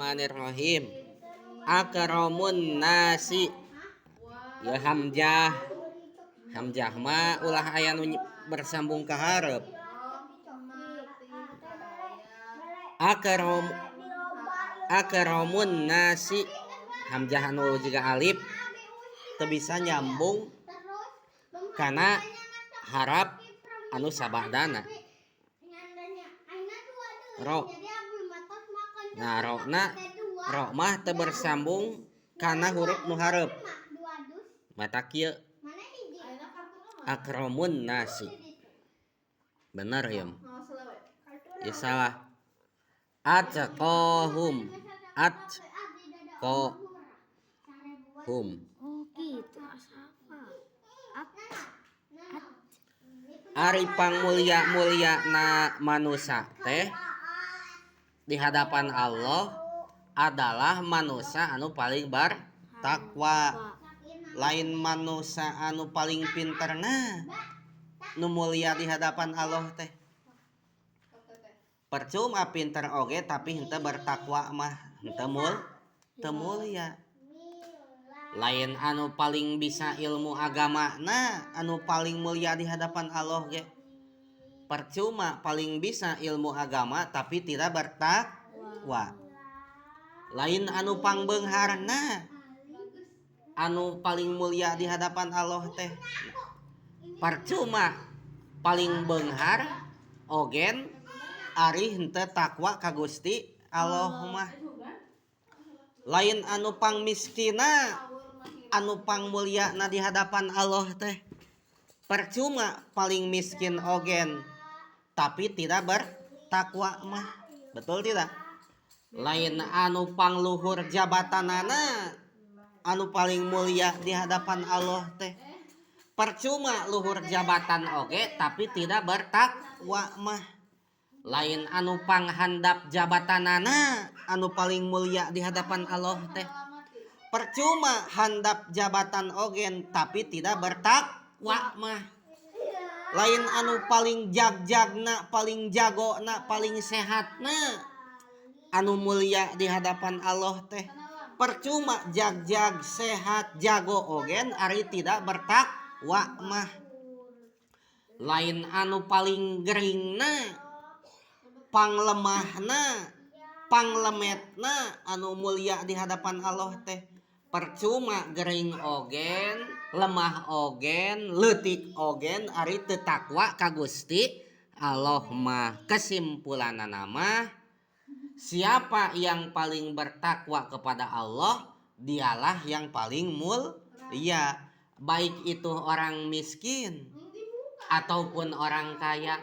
Bismillahirrahmanirrahim. Akramun nasi. Ya hamzah. Hamzah mah ulah aya nu bersambung ka hareup. Akram akramun nasi, hamzah anu jiga alif teu bisa nyambung kana harap anu sabadana ro. Nah, ro na ro mah teu bersambung kana huruf nu hareup, mata kieu akramun nasi bener ya? Ya, salah. Atqahum, at ko hum. Oh, gitu asa at. Ari pangmulia mulia na manusia teh di hadapan Allah adalah manusia anu paling bertakwa, lain manusia anu paling pinter. Nah, nu mulia di hadapan Allah teh, percuma pinter oge tapi henteu bertakwa mah henteu mul teu mulia. Lain anu paling bisa ilmu agama nah anu paling mulia di hadapan Allah ge. Percuma paling bisa ilmu agama tapi tidak bertakwa. Lain anu pangbeungharna anu paling mulia di hadapan Allah teh. Percuma paling beunghar ogen ari henteu takwa ka Gusti Allah mah. Lain anu pangmiskina anu pangmulyana di hadapan Allah teh. Percuma paling miskin ogen tapi tidak bertakwa mah, betul tidak? Lain anu pangluhur jabatanana anu paling mulia di hadapan Allah teh. Percuma luhur jabatan oge tapi tidak bertakwa mah. Lain anu panghandap jabatanana anu paling mulia di hadapan Allah teh. Percuma handap jabatan ogen tapi tidak bertakwa mah. Lain anu paling jagjagna, paling jagona, paling sehatna anu mulia di hadapan Allah teh. Percuma jagjag, sehat, jago ogen ari tidak bertakwa mah. Lain anu paling geringna, panglemahna, panglemetna anu mulia di hadapan Allah teh. Percuma gering ogen, lemah ogen, leutik ogen ari teu takwa ka Gusti Allah mah. Kesimpulanana mah, siapa yang paling bertakwa kepada Allah, dialah yang paling mulia, baik itu orang miskin ataupun orang kaya.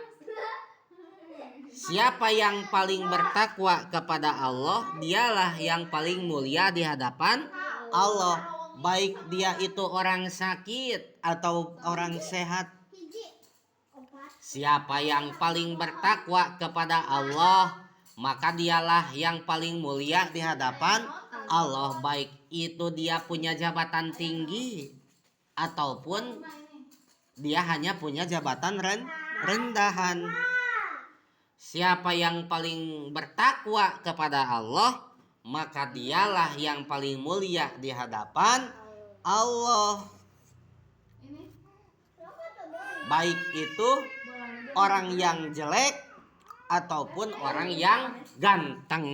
Siapa yang paling bertakwa kepada Allah, dialah yang paling mulia di hadapan Allah, baik dia itu orang sakit atau orang sehat. Siapa yang paling bertakwa kepada Allah, maka dialah yang paling mulia di hadapan Allah, baik itu dia punya jabatan tinggi ataupun dia hanya punya jabatan rendahan. Siapa yang paling bertakwa kepada Allah, maka dialah yang paling mulia di hadapan Allah. Baik itu orang yang jelek ataupun orang yang ganteng.